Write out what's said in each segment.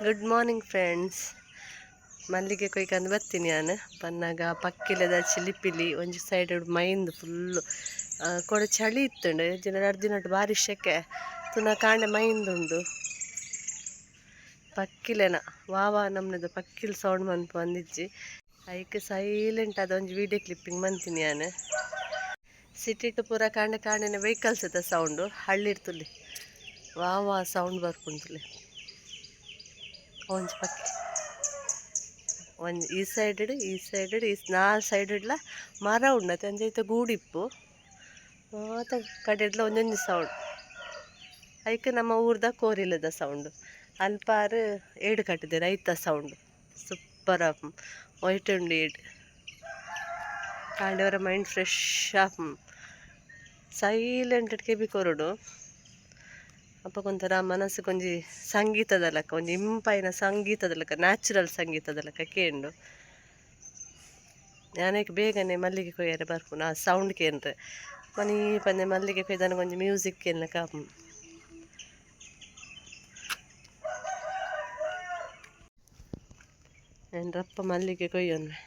Good morning friends. ಮಲ್ಲಿಗೆ ಕೊಯ್ಕಂದು ಬರ್ತೀನಿ ನಾನು. ಬನ್ನಾಗ ಪಕ್ಕಿಲದ ಚಿಲಿಪಿಲಿ ಒಂಜಿ ಸೈಡ್ ಮೈಂದು ಫುಲ್ಲು ಕೊಡ ಚಳಿ ಇತ್ತುಂಡು. ಜಿನ ರಡ್ಡ್ ದಿನಟ್ ಬಾರಿ ಶೆಕೆ ತುನ ಕಾಂಡೆ ಮೈಂದುಂಡು. ಪಕ್ಕಿಲೆನ ವಾ ವಾ ನಮ್ನದ ಪಕ್ಕಿಲ್ ಸೌಂಡ್ ಮನ್ಪು ಅಂದಿಜ್ಜಿ. ಐಕ್ ಸೈಲೆಂಟ್ ಆದ ಒಂಜಿ ವೀಡಿಯೋ ಕ್ಲಿಪ್ಪಿಂಗ್ ಮಂತೀನಿ ಯಾನ್. ಸಿಟಿಟ್ ಪೂರ ಕಾಂಡೆ ಕಾಂಡೆನೆ ವೆಹಿಕಲ್ಸ್ ದ ಸೌಂಡು, ಹಳ್ಳಿರ್ತುಲಿ ವಾ ವಾ ಸೌಂಡ್ ಬರ್ಪುಂಡುಲಿ. ಒಂಜಿ ಪಕ್ಕಿ ಒಂಜಿ ಈ ಸೈಡ್ ಈ ಸೈಡ್ ಈ ನಾಲ್ ಸೈಡ್ ಡ್ಲ ಮರ ಉಂಡು ಅತೆ ಅಂಚ ಇತ್ತೆ ಗೂಡಿಪ್ಪು ಮಾತ ಕಡೆಡ್ಲ ಒಂಜೊಂಜಿ ಸೌಂಡ್. ಐಕ್ ನಮ್ಮ ಊರ್ದ ಕೋರಿಲದ ಸೌಂಡ್, ಅಲ್ಪಾರು ಏಡು ಕಟ್ಟುದೆರ್ ಐತ ಸೌಂಡ್ ಸೂಪರ್ ಆಪುಂಡು. ವೈಟ್ ಉಂಡು ಏಡ್ ಕಾಂಡೆ ಮೈಂಡ್ ಫ್ರೆಶ್ ಆಪುಂಡು. ಸೈಲೆಂಟ್ ಕೆಬಿ ಕೊರೊಡು. ಅಪಗ ಒಂಥರ ಮನಸ್ಸುಗೊಂಜಿ ಒಂಜಿ ಸಂಗೀತದ ಲೆಕ್ಕ, ಒಂಜಿ ಇಂಪಾಯಿನ ಸಂಗೀತದ ಲೆಕ್ಕ, ನ್ಯಾಚುರಲ್ ಸಂಗೀತದ ಲೆಕ್ಕ ಕೇಂಡು. ಯಾನೇಕ್ ಬೇಗನೆ ಮಲ್ಲಿಗೆ ಕೊಯ್ಯರೆ ಬರ್ಪುನು ಆ ಸೌಂಡ್ ಕೇಂಡ್ರೆ. ಮನೀ ಪಂದೆ ಮಲ್ಲಿಗೆ ಕೊಯ್ದನಗ ಒಂಜಿ ಮ್ಯೂಸಿಕ್ ಕೇನ್ಲೆಕ ಆಪುಂಡು. ಯಾನ್ ರಪ್ಪ ಮಲ್ಲಿಗೆ ಕೊಯ್ಯೊನ್ವೆ.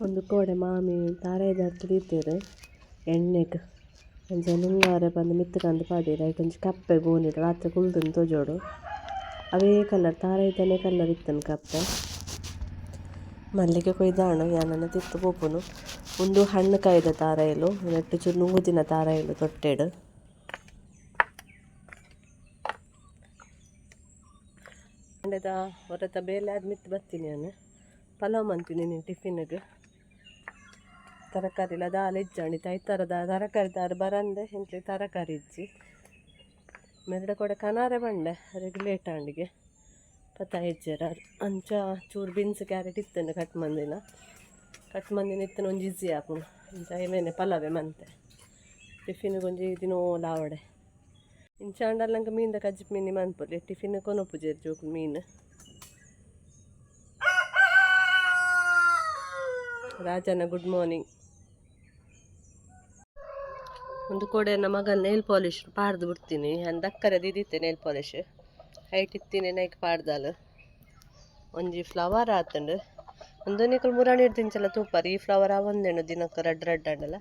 ಒಂದು ಕೋಡೆ ಮಾಮಿ ತಾರಾಯಿದ ದೀತೆರ್ ಎಣ್ಣೆಗ್ ಅಂಚ ನುಂಗಾರೆ ಪಂದ್ ಮಿತ್ತ್ ಕಂತ್ ಪಾಡ್ಯೆರ್. ಐಟ್ ಒಂಜಿ ಕಪ್ಪೆ ಗೋನಿಡ್ ರಾತ್ರೆ ಕುಲ್ದುಂದು ತೋಜೋಡು. ಅವೇ ಕಲರ್ ತಾರಾಯಿದನೆ ಕಲರ್ ಇತ್ತುಂಡು ಕಪ್ಪೆ. ಮಲ್ಲಿಗೆ ಕೊಯ್ದಾಂಡ್ ಯಾನನ ತಿರ್ತ್ ಪೋಪುನು. ಉಂದು ಹಣ್ಣು ಕಾಯ್ದ ತಾರಾಯಿಲು, ನೆಟ್ಟ್ ಚೂರು ನುಂಗುದಿನ ತಾರಾಯಿಲು ತೊಟ್ಟೆಡ್. ಕಾಂಡೆದ ಒರತ ಬೇಲೆ ಆದ್ ಮಿತ್ತ್ ಬತ್ತೀನಿ ಯಾನ್. ಪಲಾವ್ ಮಂತಿನಿ ಟಿಫಿನ್ಗ್. ತರಕಾರಿಲ ದಾಲ ಇಜ್ಜಾಂಡ್ ಇತ್ತೆ ಐತಾರದ ತರಕಾರಿ ದಾರು ಬರಂದೆ ಎಂಕ್ಲೆ ತರಕಾರಿ ಇಜ್ಜಿ. ಮೆರಡ ಕೊಡೆ ಕನಾರೆ ಬಂಡೆ ಅರೆಗ್ ಲೇಟ್ ಆಂಡಿಗೆ ಪತ್ತ ಇಜ್ಜೆರ್ ಅಂಚ ಚೂರು ಬೀನ್ಸ್ ಕ್ಯಾರೆಟ್ ಇತ್ತುಂಡು ಕಟ್ ಮಂದಿನ ಕಟ್ ಮಂದಿನ ಇತ್ತುಂಡು ಒಂಜಿ ಈಸಿ ಆಪುಂಡು. ಅಂಚ ಐಮೇನೆ ಪಲಾವೆ ಮಂತೆ ಟಿಫಿನ್ಗ್ ಒಂಜಿ ದಿನೋಲ ಆವಡೆ. ಇಂಚ ಆಂಡಲ ನಂಕ್ ಮೀನ್ದ ಕಜ್ಜಿ ಮಿನಿ ಮನ್ಪೊಲಿ ಟಿಫಿನ್ ಕೊನೊಪುಜೆರ್ ಜೋಕುಲು ಮೀನು. ರಾಜನ ಗುಡ್ ಮಾರ್ನಿಂಗ್. ಒಂದು ಕೋಡೆ ನನ್ನ ಮಗನ ನೇಲ್ ಪಾಲಿಶ್ ಪಾಡ್ದು ಬಿಡ್ತೀನಿ. ಯಾನ್ ದಕ್ಕರೆ ದೀದಿತ್ತೆ ನೇಲ್ ಪಾಲಿಶ್ ಐಟ್ ಇತ್ತಿನಿ ನೈಕ್ ಪಾಡ್ದಾಲ್. ಒಂಜಿ ಫ್ಲವರ್ ಆತುಂಡು. ಉಂದು ನಿಕುಲು ಮುರಾನಿ ದಿಂಚಲ ತೂಪರ್ ಈ ಫ್ಲವರ್ ಆವೊಂದೇನು ದಿನಕ್ಕೆ ರಡ್ಡ್ ರಡ್ಡ್ ಆಂಡಲ.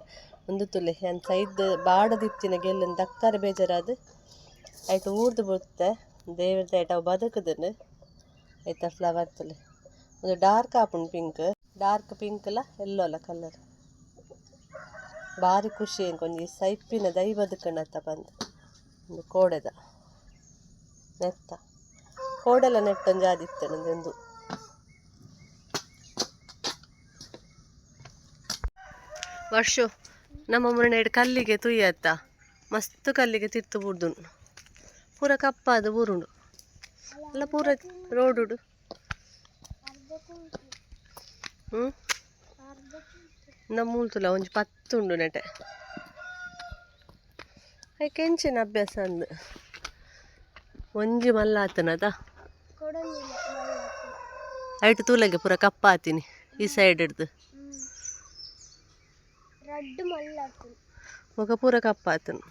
ಉಂದು ತುಲೆ ಯಾನ್ ಸೈದ್ ಬಾಡದಿತ್ತಿನ ಗೆಲ್ಲುನ್ ದಕ್ಕರೆ ಬೇಜಾರಾದ್ ಐಟ್ ಊರ್ದು ಬುಡ್ತೆ. ದೇವೆರ್ ದಯೆಟ್ ಅವು ಬದುಕುದುಂಡು. ಐತ ಫ್ಲವರ್ ತುಲೆ ಉಂದು ಡಾರ್ಕ್ ಆಪುಂಡು ಪಿಂಕ್, ಡಾರ್ಕ್ ಪಿಂಕ್ ಲ ಎಲ್ಲೋ ಲ ಕಲರ್. ಬಾರಿ ಖುಷಿ ಎಂಕ್ ಒಂಜಿ ಸೈಪಿನ ದೈ ಬದುಕುಂಡತ್ತ ಪಂದ್. ಉಂದು ಕೋಡೆದ ನೆತ್ತ ಕೋಡೆಲ ನೆಟ್ಟೊಂಜಿ ಆದಿತ್ತುಂಡು ಉಂದು. ವರ್ಷು ನಮ್ಮ ಮುರಣೆಡ್ ಕಲ್ಲಿಗೆ ತುಯ್ಯತ್ತ ಮಸ್ತ್ ಕಲ್ಲಿಗೆ ತಿರ್ತು ಬುಡ್ದುಂಡು. ಪೂರ ಕಪ್ಪಾದ್ ಬೂರುಂಡು ಅಲ್ಲ ಪೂರ ರೋಡುಡು. ಮೂಲ್ತುಲ ಒಂಜಿ ಪತ್ತುಂಡು ನೆಟೆ. ಐಕ್ ಎಂಚಿನ ಅಭ್ಯಾಸ ಅಂದ್ ಒಂಜಿ ಮಲ್ಲ ಆತನದ ಐಟ್ ತೂಲೆಗೆ ಪೂರ ಕಪ್ಪಾತಿನಿ ಈ ಸೈಡ್ ಹಿಡ್ದು. ಬೊಕ ಪೂರ ಕಪ್ಪಾತುಂಡು.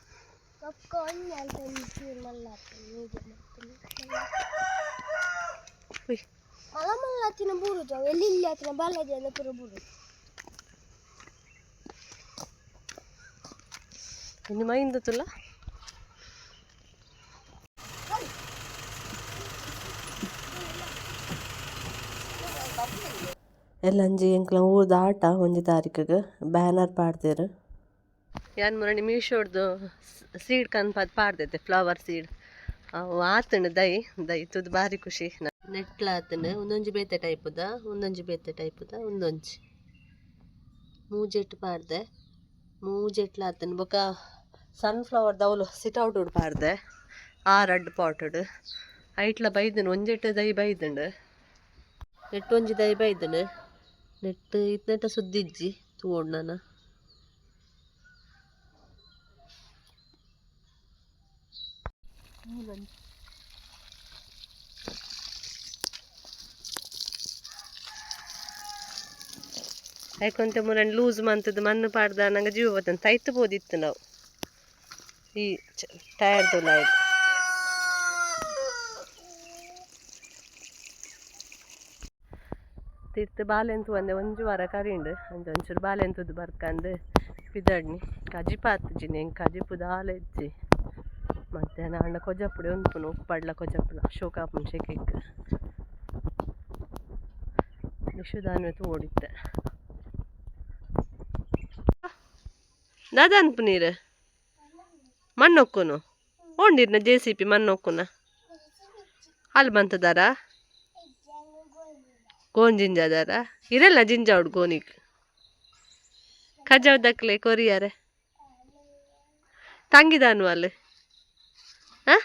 ಇನ್ನು ಮೈಂದ ತುಲ. ಎಲ್ಲಂಜಿ ಎಂಕ್ಲ ಊರ್ದ ಆಟ ಒಂಜಿ ತಾರೀಕುಗ್ ಬ್ಯಾನರ್ ಪಾಡ್ದೆರ್. ಯಾನ್ ಮುರಣಿ ಮೀಶೋಡ್ದು ಸೀಡ್ ಕನ್ಪಾದ್ ಪಾಡ್ದೆತೆ ಫ್ಲವರ್ ಸೀಡ್. ಅವು ಆತುಂಡು ದೈ ದೈ ತೂದು ಬಾರಿ ಖುಷಿ. ನೆಟ್ಲ ಆತುಂಡು. ಉಂದೊಂಜಿ ಬೇತೆ ಟೈಪುದ, ಉಂದೊಂಜಿ ಬೇತೆ ಟೈಪುದ, ಉಂದೊಂಜಿ ಮೂಜೆಟ್ ಪಾಡ್ದೆ. ಮೂಜೆಟ್ಲ ಆತುಂಡು. ಬೊಕ ಸನ್ಫ್ಲವರ್ ದೌಲು ಸಿಟ್ ಔಟ್ ಪಾಡ್ದೆ ಆ ರಡ್ಡ್ ಪಾಟುಡು. ಐಟ್ಲ ಬೈದುಂಡು ಒಂಜೆಟ್ ದೈ ಬೈದುಂಡು. ನೆಟ್ಟ್ ಒಂಜಿ ದೈ ಬೈದುಂಡು. ನೆಟ್ಟ್ ಇತ್ನೆಟ ಸುದ್ದಿ ಇಜ್ಜಿ ತೂವೊಡು ನನ. ಐಕೊಂತೆ ಮುರನ್ ಲೂಸ್ ಮಂತದ ಮಣ್ಣು ಪಾಡ್ದ ನಂಗೆ ಜೀವ ಬತ್ತನ್ ತೈತು ಪೋದಿತ್ತು ನಾವು ಈ ಟೈರ್ ದೊಲಾಯ್ದು. ತಿರ್ತು ಬಾಲೆಂತು ಒಂದೆ ಒಂಜಿ ವಾರ ಕರಿಂಡು ಅಂಚ ಒಂಚೂರು ಬಾಲೆಂತದ್ದು ಬರ್ಕಂದು ಪಿದಡ್ನಿ ಕಜಿಪ ಆತ್ಜಿನಿ ಎಂಕ್ ಕಜಿಪು ದಾಲ ಇಜ್ಜಿ. ಮಧ್ಯಾಹ್ನ ಆಂಡ ಕೊಜಪುಡೆ ಉನ್ಪುನು ಉಪ್ಪಡ್ಲ ಕೊಜಪುಲ ಶೋಕ ಆಪುಂಡು ಶೆಕೆಕ್ ನಿಶುದಾನ್ವೆ ತೋಡಿತ್ತೆ ದಾದ ಅನ್ಪು ನೀರು ಮಣ್ಣೊಕ್ಕುನು ಓಂಡಿರ್ನ ಜೆ ಸಿ ಪಿ ಮಣ್ಣೊಕ್ಕುನ ಅಲ್ಲಿ ಬಂತದಾರ ಗೋನ್ ಜಿಂಜಾದಾರ ಇರಲ್ಲ ಜಿಂಜಾವುಡು ಗೋನಿಗ್ ಕಜಾವ್ ದಕ್ಲೆ ಕೊರಿಯಾರೆ ತಂಗಿದಾನು ಅಲ್ಲಿ ಹಾಂ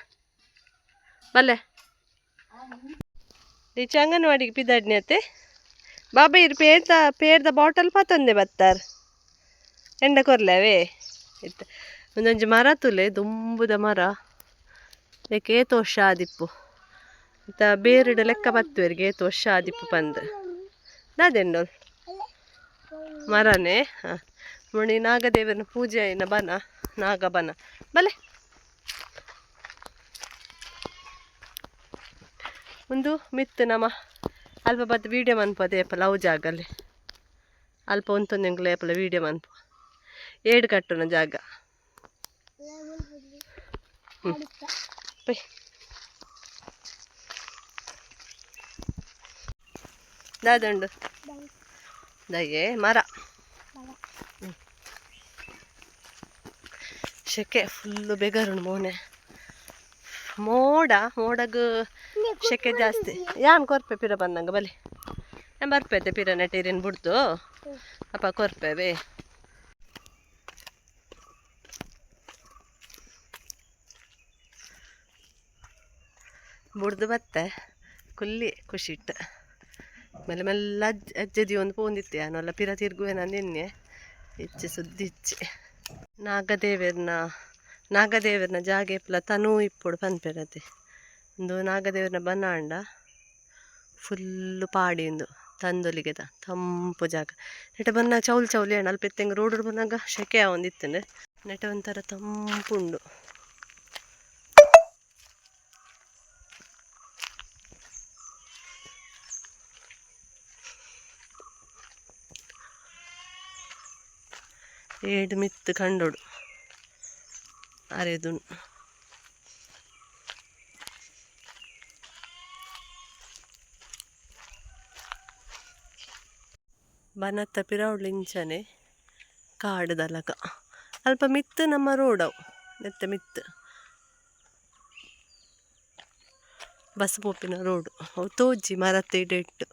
ಬಲ್ಲೆ ಟೀಚರ್ ಅಂಗನವಾಡಿಗೆ ಪಿದಾಡ್ನಿ ಅತ್ತೆ ಬಾಬಾ ಇರು ಪೇರ್ದ ಪೇರ್ದ ಬಾಟಲ್ ಪತ್ತೊಂದೆ ಬತ್ತಾರ್ ಎಂಡ ಕೊರ್ಲವೇ ಇತ್ತೆ ಒಂದೊಂಜಿ ಮರ ತುಲೆ ದುಂಬುದ ಮರ ಏಕೆ ಏತ್ ವರ್ಷ ಆದಿಪ್ಪು ಇತ್ತ ಬೇರುಡು ಲೆಕ್ಕ ಬತ್ತುವೆರ್ಗೆ ಏತ್ ವರ್ಷ ಆದಿಪ್ಪು ಪಂದ್ ದಾದೆಂಡೋಲ್ ಮರನೇ. ಹಾಂ ಮುಣಿ ನಾಗದೇವನ ಪೂಜೆ ಆಯಿನ ಬನ ನಾಗ ಬನ ಬಲೆ ಒಂದು ಮಿತ್ತು ನಮ ಅಲ್ಪ ಬತ್ತು ವೀಡಿಯೋ ಮನ್ಪದೆ ಏಪಲ ಅವು ಜಾಗಲ್ಲಿ ಅಲ್ಪ ಉಂತೊಂದು ಎಂಕ್ಲೆ ಏಪಲ ವೀಡಿಯೋ ಮನ್ಪು ಏಡು ಕಟ್ಟುನ ಜಾಗ. ಹ್ಞೂ ಪೈ ದಾದುಂಡು ದಯ್ಯೆ ಮರ ಶೆಕೆ ಫುಲ್ಲು ಬೆಗರುಂಡು ಮೋನೆ ಮೋಡ ಮೋಡಗ್ ಶೆಕೆ ಜಾಸ್ತಿ. ಯಾನ್ ಕೊರ್ಪೆ ಪಿರ ಬಂದಂಗ ಬಲೆ ಯಾನ್ ಬರ್ಪೆತೆ ಪಿರ ನೆಟೀರಿನ್ ಬುಡ್ದು ಅಪ್ಪ ಕೊರ್ಪೆವೆ ಬುಡ್ದು ಬತ್ತೆ ಕುಲ್ಲಿ ಖುಷಿಟ್ಟು ಮೆಲ್ಲ ಮೆಲ್ಲ ಅಜ್ಜದಿ ಒಂದು ಪೋಂದಿತ್ತೆ ಯಾನೊಲ್ಲ ಪಿರ ತಿರ್ಗುವೆ ನಾನು ನಿನ್ನೆ ಇಚ್ಚೆ ಸುದ್ದಿ ಇಚ್ಚೆ ನಾಗದೇವೆರ್ನ ನಾಗದೇವರ್ನ ಜಾಗೆ ಇಪ್ಪಲ ತನು ಇಪ್ಪೊಡು ಪನ್ಪೆರತೆ ಉಂದು ನಾಗದೇವರ್ನ ಬನಾಂಡ ಫುಲ್ಲು ಪಾಡಿ ಉಂದು ತಂದೊಲಿಗೆದ ತಂಪು ಜಾಗ ನೆಟೆ ಬನ್ನಾಗ ಚೌಲ್ ಚೌಲಿ ಅಣ್ಣ ಅಲ್ಪ ಇತ್ತೆಂಗ್ ರೋಡ್ ಬನ್ನಾಗ ಶೆಕೆ ಆವೊಂದಿತ್ತುಂಡು ನೆಟೆ ಒಂಥರ ತಂಪುಂಡು. ಏಡ್ ಮಿತ್ತ್ ಕಂಡೊಡು ಅರೆದುಂಡು. ಬನತ್ತ ಪಿರವುಡ್ಲು ಇಂಚನೆ ಕಾಡುದಲಕ ಅಲ್ಪ ಮಿತ್ತ್ ನಮ್ಮ ರೋಡ್ ಅವು ನೆತ್ತ ಮಿತ್ತ್ ಬಸ್ ಪೋಪಿನ ರೋಡ್ ಅವು ತೋಜಿ ಮರತ್ತ ಇಡೆಟ್.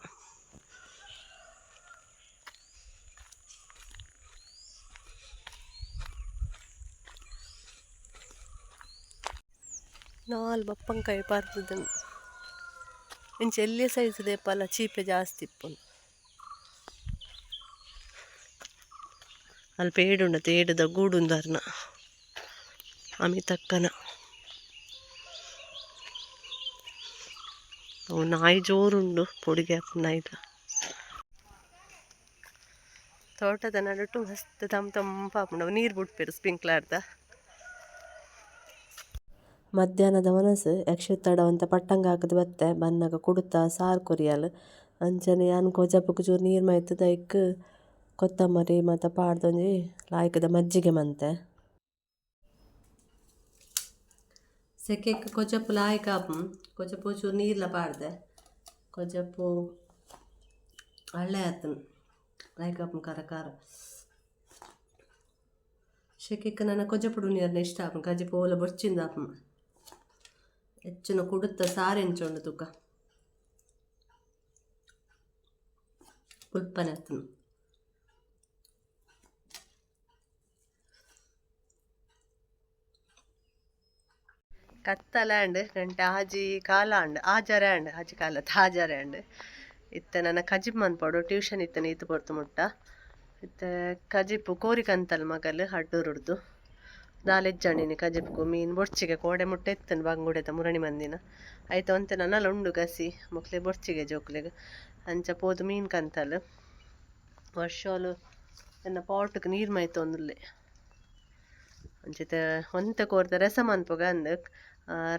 ನಾಲ್ ಬಪ್ಪಂಕಾಯಿ ಪರ್ದುಂಡು ಇಂಚ ಎಲ್ಯ ಸೈಜ್ ದೇಪಲ ಚೀಪೆ ಜಾಸ್ತಿ ಇಪ್ಪುಂಡು. ಅಲ್ಪ ಏಡುಂಡತೆ ಏಡುದ ಗೂಡುಂದು ಅರ್ನ ಅಮಿತಕ್ಕನ ಅವು ನಾಯಿ ಜೋರುಂಡು ಪೊಡಿಗೆ ನಾಯಿದ. ತೋಟದ ನಡುಟು ಮಸ್ತ್ ತಂಪು ತಂಪಾಪುಂಡು ಅವು ನೀರು ಬುಡ್ಪೆರ್ ಸ್ಪ್ರಿಂಕ್ಲರ್ದ. ಮಧ್ಯಾಹ್ನದ ವನಸ್ ಯಕ್ಷತಡ ಒಂತೆ ಪಟ್ಟಂಗ ಹಾಕುದು ಬತ್ತೆ ಬನ್ನಗ ಕುಡುತ ಸಾರು ಕೊರಿಯಲ್ ಅಂಚನೆ ಯಾನ್ ಕೊಜಪುಗು ಚೂರು ನೀರು ಮೈತುದು ಐಕ್ ಕೊತ್ತಂಬರಿ ಮಾತ ಪಾಡ್ದ್ ಒಂಜಿ ಲಾಯ್ಕದ ಮಜ್ಜಿಗೆ ಮಂತೆ. ಸೆಕೆಕ್ ಕೊಜಪು ಲಾಯ್ಕ್ ಆಪುಂಡು ಕೊಜಪು ಚೂರು ನೀರ್ಲ ಪಾಡ್ದೆ ಕೊಜಪು ಅಳ್ಳೆ ಆತುಂಡು ಲಾಯ್ಕ್ ಆಪುಂಡು ಖಾರ ಖಾರ. ಶೆಕೆಕ್ ನನ ಕೊಜಪುಡು ಉನಿಯರ್ನ ಇಷ್ಟ ಆಪುಂಡು ಕಜಿಪು ಓಲ ಬೊರ್ಚಿಂದ ಆಪುಂಡು ಹೆಚ್ಚಿನ ಕುಡುತ್ತ ಸಾರು ಎಂಚ ಉಂಡು ತೂಕ ಪುಲ್ಪನೆ ಆತುಂಡು. ಕತ್ತಲಾಂಡ್ ಗಂಟೆ ಆಜಿ ಕಾಲ ಆಂಡ್ ಆಜರೆ ಆಂಡ್ ಆಜಿ ಕಾಲ ಆಜರೆ ಆಂಡ್. ಇತ್ತೆ ನನ ಕಜಿಪು ಮನ್ಪೊಡು ಟ್ಯೂಷನ್ ಇತ್ತನೆ ಈತ್ ಪೊರ್ತು ಮುಟ್ಟ ಇತ್ತೆ ಕಜಿಪು ಕೋರಿ ಕಂತಲ್ ಮಗಲ್ ಅಡ್ಡೂರುಡ್ದು ದಾಲ ಇಜ್ಜಂಡಿನಿ ಕಜಿಪುಗು ಮೀನು ಬೊರ್ಚಿಗೆ ಕೋಡೆ ಮುಟ್ಟ ಇತ್ತುಂಡು ಬಂಗುಡೆದ ಮುರಣಿ ಮಂದಿನ ಐತ ಒಂತೆ ನನಲ ಉಂಡು ಗಸಿ ಮೊಕ್ಲೆ ಬೊರ್ಚಿಗೆ ಜೋಕ್ಲೆಗ್ ಅಂಚ ಪೋದು ಮೀನು ಕಂತಲ್. ವರ್ಷೋಲು ಎನ್ನ ಪಾಟ್ಗ್ ನೀರು ಮೈತೊಂದುಲ್ಲೆ. ಅಂಚಿತೆ ಒಂತೆ ಕೋರ್ದ ರಸ ಮನ್ಪುಗ ಅಂದ್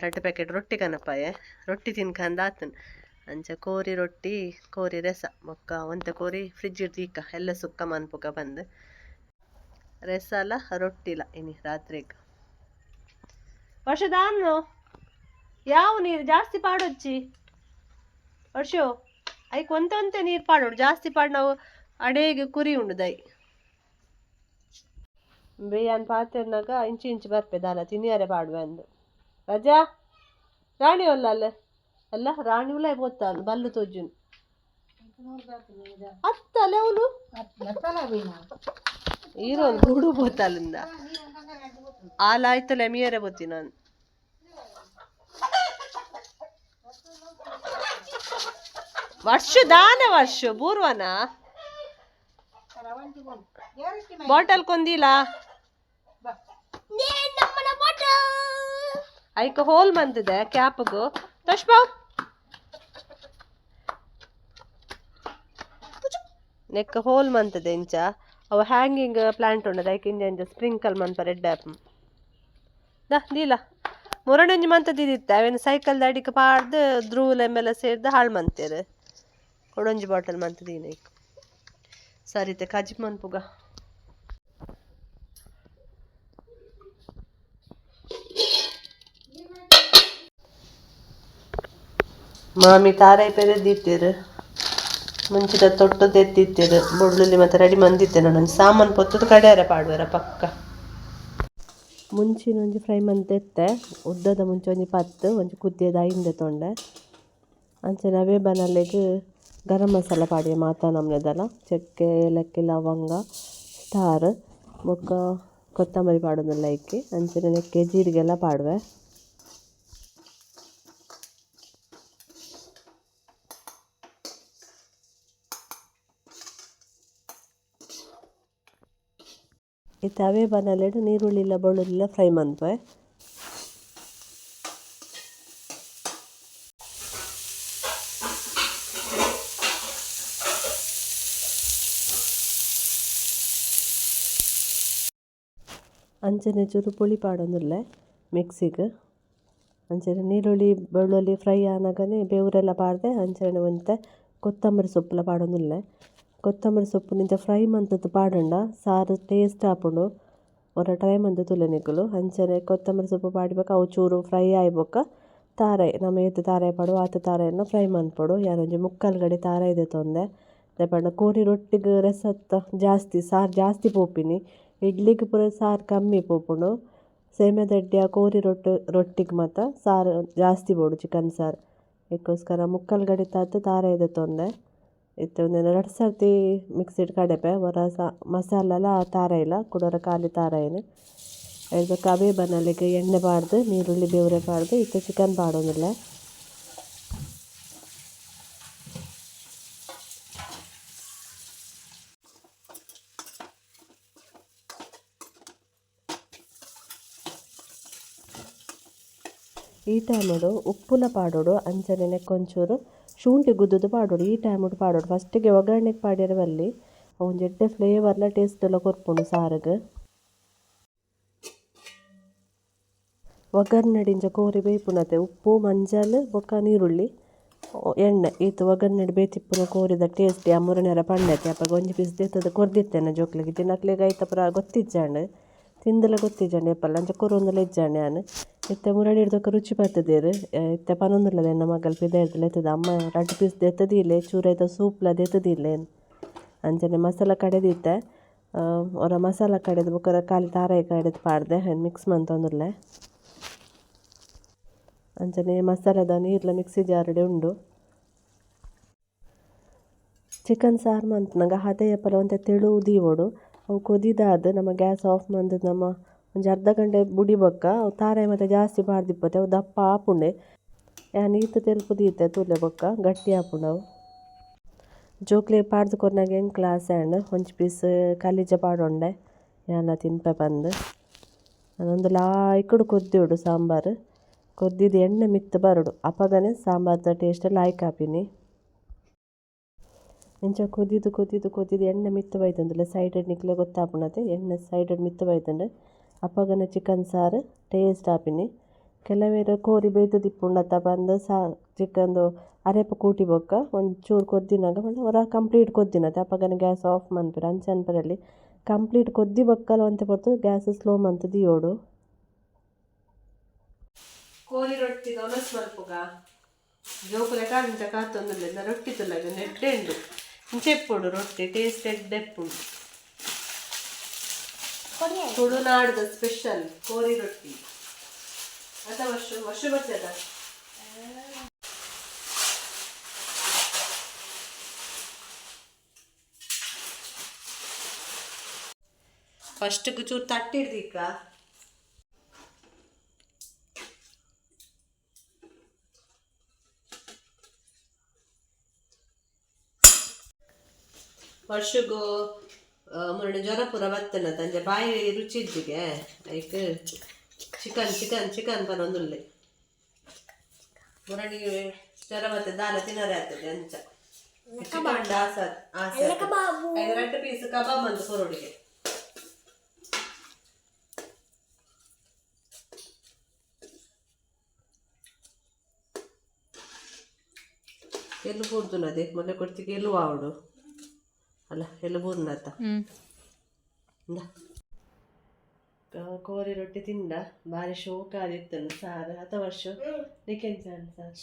ರಡ್ಡ್ ಪ್ಯಾಕೆಟ್ ರೊಟ್ಟಿ ಕನಪಾಯೆ ರೊಟ್ಟಿ ತಿನ್ಕಂದ್ ಆತನ್. ಅಂಚ ಕೋರಿ ರೊಟ್ಟಿ ಕೋರಿ ರಸ ಬೊಕ್ಕ ಒಂತೆ ಕೋರಿ ಫ್ರಿಜ್ ದೀಕ ಎಲ್ಲ ಸುಕ್ಕ ಮನ್ಪುಗ ಪಂದ್ ರಸಲ ರೊಟ್ಟಿಲ ಇನಿ ರಾತ್ರೆಗ್. ವರ್ಷ ದಾನ್ನು ಯಾವ ನೀರು ಜಾಸ್ತಿ ಪಾಡೊಚ್ಚಿ ವರ್ಷೋ ಐಕ್ ಒಂತೆ ಒಂತೆ ನೀರು ಪಾಡೋಡು ಜಾಸ್ತಿ ಪಾಡ್ ನಾವು ಅಡೇಗೆ ಕುರಿ ಉಂಡು ದೈ ಬೇಯಾನ್ ಪಾತೆರ್ನಾಗ ಇಂಚಿ ಇಂಚಿ ಬರ್ಪೆ ದಾಲ ತಿನಿಯರೆ ಪಾಡುವೆ ಅಂದು. ರಜಾ ರಾಣಿ ಒಲ್ಲ ಅಲ್ಲ ಅಲ್ಲ ರಾಣಿ ಉಲಾಯ್ ಪೋತಾಲ್ ಬಲ್ಲು ತೋಜುನ್ ಅತ್ತಲ್ಲ ಅವನು ಈರೋನ್ ಗೂಡು ಪೋತಾಲಿಂದ ಆಲ ಆಯ್ತಲ್ಲ ಮಿಯರೆ ಪೋತಿ ನಾನು. ವರ್ಷ ದಾನ ವರ್ಷ ಬೂರ್ವನ ಬಾಟಲ್ ಕೊಂದಿಲ್ಲ ಐಕ್ ಹೋಲ್ ಬಂದಿದೆ ಕ್ಯಾಪ್ಗು ತಶ್ಬಾವ್ ನೆಕ್ ಹೋಲ್ ಮಂತದೆ ಇಂಚ ಅವು ಹ್ಯಾಂಗಿಂಗ್ ಪ್ಲಾಂಟ್ ಉಂಡದ ಐಕ್ ಇಂಜ ಇಂಚ ಸ್ಪ್ರಿಂಕಲ್ ಮನ್ಪ ರೆಡ್ ಆ್ಯಪ್ ದಾ ದೀಲ ಮುರಡೊಂಜಿ ಮಂತ ದೀದಿತ್ತೆ ಅವೇನು ಸೈಕಲ್ ಅಡಿಕ್ ಪಾಡ್ದು ದ್ರೂಲ್ ಎಂಬೆಲ್ಲ ಸೇರ್ದು ಹಾಳು ಮಂತೇರು ಕೊಡೊಂಜಿ ಬಾಟಲ್ ಮಂತ ದೀನ ಐಕ್ ಸರಿತೆ ಕಜಿಪ್ ಮನ್ಪುಗ. ಮಾಮಿ ತಾರಾಯಿ ಪೆರೆ ದೀತೆರ್ ಮುಂಚಿದ ತೊಟ್ಟು ತೆತ್ತಿತ್ತೆರ್ ಬೊಳ್ಳುಳ್ಳಿ ಮತ್ತೆ ರೆಡಿ ಮಂದಿತ್ತೆ ನಾನು ಸಾಮಾನು ಪೊತ್ತುದು ಕಡೆಯರ ಪಾಡುವೆರ ಪಕ್ಕ. ಮುಂಚಿನ ಒಂಜಿ ಫ್ರೈ ಮಂತೆತ್ತೆ ಉದ್ದದ ಮುಂಚೆ ಒಂಜಿ ಪತ್ತು ಒಂಜಿ ಕುದ್ದಿಯದ ಐನ್ ತೊಂಡೆ ಅಂಚನೆ ಅವೇ ಬನಲೆಗ್ ಗರಂ ಮಸಾಲ ಪಾಡಿಯೆ ಮಾತ ನಮ್ನೆದಲ ಚಕ್ಕೆ ಏಲಕ್ಕಿ ಲವಂಗ ಸ್ಟಾರ್ ಬೊಕ್ಕ ಕೊತ್ತಂಬರಿ ಪಾಡೊಂದುಲ್ಲ ಐಕ್ ಅಂಚನೆ ನೆಕ್ಕೆ ಜೀರಿಗೆಲ ಪಾಡುವೆ. ಇತ್ತೆ ಅವೇ ಬನಲೆಡ್ ನೀರುಳ್ಳಿಲ ಬೊಳ್ಳುಳ್ಳಿಲ ಫ್ರೈ ಮನ್ಪುವೆ. ಅಂಚನೆ ಚೂರು ಪುಳಿ ಪಾಡೊಂದುಲ್ಲೆ ಮಿಕ್ಸಿಗ್ ಅಂಚನೆ ನೀರುಳ್ಳಿ ಬೆಳ್ಳುಳ್ಳಿ ಫ್ರೈ ಆನಗನೆ ಬೇವುರೆಲ ಪಾಡ್ದೆ ಅಂಚನೆ ಒಂತೆ ಕೊತ್ತಂಬರಿ ಸೊಪ್ಪುಲ ಪಾಡೊಂದುಲ್ಲೆ. ಕೊತ್ತಂಬರಿ ಸೊಪ್ಪು ಇಂಚ ಫ್ರೈ ಮಂತುದು ಪಾಡಂಡ ಸಾರು ಟೇಸ್ಟ್ ಆಪುಂಡು ಒರ ಟ್ರೈ ಮಂತ್ ತೂಲೆ ನಿಕುಲು. ಅಂಚನೆ ಕೊತ್ತಂಬರಿ ಸೊಪ್ಪು ಪಾಡಿಬೊಕ ಅವು ಚೂರು ಫ್ರೈ ಆಯಿಬೊಕ ತಾರಾಯಿ ನಮ ಏತ್ ತಾರಾಯಿ ಪಾಡುವ ಆತ್ ತಾರಾಯಿನ್ ಫ್ರೈ ಮನ್ಪೊಡು. ಯಾನ್ ಒಂಜಿ ಮುಕ್ಕಾಲ್ ಗಡಿ ತಾರಾಯಿ ದೆತೊಂದೆ ದಾಯೆ ಪಂಡ ಕೋರಿ ರೊಟ್ಟಿಗ್ ರಸತ್ತ ಜಾಸ್ತಿ ಸಾರು ಜಾಸ್ತಿ ಪೋಪಿನಿ ಇಡ್ಲಿಗ್ ಪೂರ ಸಾರು ಕಮ್ಮಿ ಪೋಪುಂಡು. ಸೇಮೆದಡ್ಡೆ ಕೋರಿ ರೊಟ್ಟಿಗ್ ಮಾತ ಸಾರು ಜಾಸ್ತಿ ಬೋಡು ಚಿಕನ್ ಸಾರು ಐಕೋಸ್ಕರ ಮುಕ್ಕಾಲ್ ಗಡಿತಾತ್ ತಾರಾಯಿ ದೆತೊಂದೆ. ಇತ್ತೆ ಉಂದೆನ್ ರಡ್ಡ್ ಸರ್ತಿ ಮಿಕ್ಸಿಡ್ ಕಡೆಪೆ ಒರ ಮಸಾಲೆಲ ತಾರಾಯಿಲ ಕುಡೊರ ಖಾಲಿ ತಾರಾಯಿನ್ ಐರ್ದ್ ಬೊಕ ಅವೇ ಬನಲೆಗ್ ಎಣ್ಣೆ ಪಾಡ್ದ್ ನೀರುಳ್ಳಿ ಬೇವುರೆ ಪಾಡ್ದ್ ಇತ್ತೆ ಚಿಕನ್ ಪಾಡೊಂದುಲ್ಲೆ. ಈ ಟೈಮುಡು ಉಪ್ಪುಲ ಪಾಡೊಡು ಅಂಚನೆ ನೆಕ್ಕ್ ಒಂಚೂರು ಶುಂಠಿ ಗುದ್ದುದು ಪಾಡೊಡು ಈ ಟೈಮುಡು ಪಾಡೊಡು ಫಸ್ಟಿಗೆ ಒಗ್ಗರಣೆಗೆ ಪಾಡ್ಯರೆ ಬಲ್ಲಿ ಒಂಜಿ ಎಡ್ಡೆ ಫ್ಲೇವರ್ಲ ಟೇಸ್ಟ್ಲ ಕೊರ್ಪುಂಡು ಸಾರುಗ್. ಒಗ್ಗರಣೆಡ್ ಇಂಚ ಕೋರಿ ಬೇಯ್ಪುನತೆ ಉಪ್ಪು ಮಂಜಲ್ ಬೊಕ್ಕ ನೀರುಳ್ಳಿ ಎಣ್ಣೆ ಈತ್ ಒಗ್ಗರಣೆಡ್ ಬೇತಿಪ್ಪುನ ಕೋರಿದ ಟೇಸ್ಟ್ ಆ ಮುರಣೆರ ಪಂಡೆತೆ ಅಪಗ ಒಂಜಿ ಪೀಸ್ ದೆತ್ತುದು ಕೊರ್ದಿತ್ತೆನ ಜೋಕ್ಲೆಗ್ ಇತ್ತಿನಕ್ಲೆಗ್ ಐತ ಪೂರ ಗೊತ್ತಿಜ್ಜಾಂಡ್ ತಿಂದಲ ಗೊತ್ತಿಜ್ಜಾಂಡ್ ಏಪಲ ಅಂಚ ಕೊರೊಂದುಲ ಇಜ್ಜಾಂಡ್ ಯಾನ್. ಇತ್ತೆ ಮುರಣಿಡ್ದೊಕ ರುಚಿ ಪತ್ತುದೆರ್ ಇತ್ತೆ ಪನೊಂದುಲ್ಲೆರ್ ಎನ್ನ ಮಗಲ್ ಪಿದಯಿರ್ದ್ ಲೆತ್ತುದು ಅಮ್ಮ ರಡ್ಡ್ ಪೀಸ್ ದೆತ್ತುದೀಲೆ ಚೂರು ಐತ ಸೂಪ್ಲ ದೆತ್ತುದೀಲೆ ಅಂಚನೆ ಮಸಾಲ ಕಡೆದಿತ್ತೆ ಒರ ಮಸಾಲ ಕಡೆದು ಬೊಕ ಒರ ಖಾಲಿ ತಾರಾಯಿ ಕಡೆದು ಪಾಡ್ದೆ ಐನ್ ಮಿಕ್ಸ್ ಮಂತೊಂದುಲ್ಲೆ. ಅಂಚನೆ ಮಸಾಲೆದ ನೀರ್ಲ ಮಿಕ್ಸಿ ಜಾರ್ಡೆ ಉಂಡು. ಚಿಕನ್ ಸಾರು ಮನ್ಪುನಗ ಹದ ಏಪಲ ಒಂತೆ ತೆಳು ದೀವೊಡು ಅವು ಕೊದಿದಾದ್ ನಮ ಗ್ಯಾಸ್ ಆಫ್ ಮಂತುದು ನಮ ಒಂಜಿ ಅರ್ಧ ಗಂಟೆ ಬುಡಿ ಬೊಕ್ಕ ಅವು ತಾರಾಯಿ ಮಾತ ಜಾಸ್ತಿ ಪಾಡ್ದಿಪ್ಪತೆ ಅವು ದಪ್ಪ ಆಪುಂಡೆ ಯಾನ್ ಈತ್ ತೆಲ್ಪು ದೀತೆ ತೂಲೆ ಬೊಕ್ಕ ಗಟ್ಟಿ ಆಪುಂಡು ಅವು. ಜೋಕ್ಲೆಗ್ ಪಾಡ್ದ್ ಕೊರ್ನಗ ಎಂಕ್ಲ ಆಸೆ ಆಂಡ್ ಒಂಜಿ ಪೀಸ್ ಕಲಿಜ ಪಾಡೊಂಡೆ ಯಾನ್ಲ ತಿನ್ಪೆ ಪಂದ್. ಉಂದು ಲಾಯ್ಕುಡು ಕೊದ್ದಿಯೊಡು ಸಾಂಬಾರ್ ಕೊದ್ದಿದ್ ಎಣ್ಣೆ ಮಿತ್ತ್ ಬರೊಡು ಅಪಗನೆ ಸಾಂಬಾರ್ದ ಟೇಸ್ಟ್ ಲಾಯ್ಕ್ ಆಪಿನಿ. ಇಂಚ ಕೊದಿದ್ ಕೊದಿದ್ ಕೊದಿದ್ ಎಣ್ಣೆ ಮಿತ್ತ್ ಬೈದುಂಡುಲ ಸೈಡ್ ನಿಕ್ಲೆ ಗೊತ್ತಾಪುಂಡತೆ ಎಣ್ಣೆ ಸೈಡ್ ಮಿತ್ತ್ ಬೈದುಂಡು. ಅಪಗನೆ ಚಿಕನ್ ಸಾರು ಟೇಸ್ಟ್ ಆಪಿನಿ. ಕೆಲವೆರ್ ಕೋರಿ ಬೇಯ್ತುದಿಪ್ಪುಂಡತ್ತ ಪಂದ್ ಸಾ ಚಿಕನ್ದು ಅರೆಪು ಕೂಟಿ ಬೊಕ್ಕ ಒಂಚೂರು ಕೊದ್ದಿನಗ ಪಂಡ ಒರ ಕಂಪ್ಲೀಟ್ ಕೊದ್ದಿನತೆ ಅಪಗನೆ ಗ್ಯಾಸ್ ಆಫ್ ಮನ್ಪೆರ್ ಅಂಚ ಮನ್ಪೆರೆ ಕಂಪ್ಲೀಟ್ ಕೊದ್ದಿ ಬೊಕ್ಕಲ ಒಂತೆ ಪೊರ್ತು ಗ್ಯಾಸ್ ಸ್ಲೋ ಮಂತ್ ದೀವೊಡು. ಕೋರಿ ರೊಟ್ಟಿ ಒನಸ್ ಮಲ್ಪುಗ ಜೋಕುಲೆ ಕಾದಿಂಚ ಕಾತೊಂದುಲ್ಲೆ ರೊಟ್ಟಿ ತುಲ್ಲಗ ಎಡ್ಡೆ ಉಂಡು. ಇಂಚ ಇಪ್ಪುಂಡು ರೊಟ್ಟಿ ಟೇಸ್ಟ್ ಎಡ್ಡೆ ಇಪ್ಪುಂಡು. ತುಳುನಾಡದ ಸ್ಪೆಷಲ್ ಕೋರಿ ರೊಟ್ಟಿ ಅತ ವರ್ಷ ವರ್ಷ ಬರ್ತದ. ಫಸ್ಟ್ ಚೂರು ತಟ್ಟಿಡ್ದಿಕ್ಕ. ವರ್ಷಗೂ ಮುರಣ ಜ್ವರ ಪೂರ ಬತ್ತನ ತಂಜೆ ಬಾಯಿ ರುಚಿ ಇಜ್ಜಿಗೆ ಐಕ್ ಚಿಕನ್ ಚಿಕನ್ ಚಿಕನ್ ಪನೊಂದುಲ್ಲೆ. ಮುರಣಿ ಜ್ವರ ಬತ್ತೆ ದಾಲ ತಿನ್ನರೆ ಆಗ್ತದೆ ಅಂಚ ಚಿಕನ್ ಆಸೆ ಆಸೆ. ಐದು ಎರಡು ಪೀಸ್ ಕಬಾಬ್ ಅಂತ ಕೊರೊಡಿಗೆ. ಎಲ್ಲು ಬೂರ್ದುನದೆ ಮೊನ್ನೆ ಕೊಡ್ತಿಗೆ ಎಲ್ಲು ಆವಡು ಅಲ್ಲ ಎಲ್ಲು ಬೂರ್ನತ್ತ. ಇಂದ ಕೋರಿ ರೊಟ್ಟಿ ತಿಂದ ಬಾರಿ ಶೋಕ ಆದಿತ್ತನು ಸಾರು ಅತ ವರ್ಷ ನಿಕೆಂಚ ಸಾರ್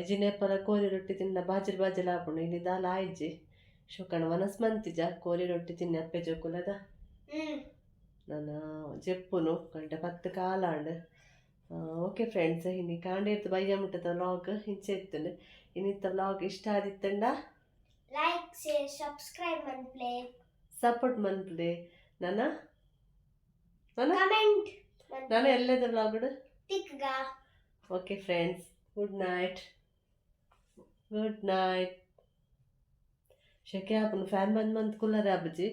ಇಜಿನೇಪಲ ಕೋರಿ ರೊಟ್ಟಿ ತಿಂದ ಬಾಜಿಲ್ ಬಾಜಿಲ್ ಆಪುಂಡು. ಇನಿ ದಾಲ ಆಯ್ಜಿ ಶೋಕಣ ಮನಸ್ ಮಂತಿಜ ಕೋರಿ ರೊಟ್ಟಿ ತಿನ್ನಿ ಅಪ್ಪೆ ಜೋಕುಲದ. ನನ್ನ ಜೆಪ್ಪುನು ಗಂಟೆ 10 ಕಾಲಾಂಡ್. ಓಕೆ ಫ್ರೆಂಡ್ಸ್, ಇನಿ ಕಾಂಡೇರ್ತು ಬಯ್ಯ ಮುಟ್ಟದ ವ್ಲಾಗ್ ಇಂಚೆ ಇತ್ತುಂಡು. ಇನ್ನಿತ್ತ ವ್ಲಾಗ್ ಇಷ್ಟ ಆದಿತ್ತಂಡ ಲೈಕ್ ಶೇರ್ ಸಬ್ಸ್ಕ್ರೈಬ್ ಮನ್ಪ್ಲೆ. ಸಪೋರ್ಟ್ ಮನ್ಪ್ಲೆ. ನನ್ನ ನನ್ನ ಕಮೆಂಟ್. ನಾನು ಎಲ್ಲದ vlog ತಿಕ್ಗ. Okay friends, good night, good night. ಶೆಕೆ ಆಪುಂಡು. ಫ್ಯಾನ್ ಬಂದ್ ಮಂತ್ ಕುಲ್ಲರೆ ಆಪುಜಿ.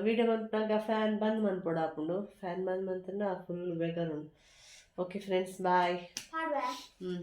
ವೀಡಿಯೋ ಮನ್ಪುನಾಗ ಫ್ಯಾನ್ ಬಂದ್ ಮನ್ಪೊಡು ಆಪುಂಡು. ಫ್ಯಾನ್ ಬಂದ್ ಮಂತ್ಂಡ ಫುಲ್ ಬೇಗಾರುಂಡು. Okay friends, bye. ಪಾಡ್ವೆ. ಹ್ಞೂ.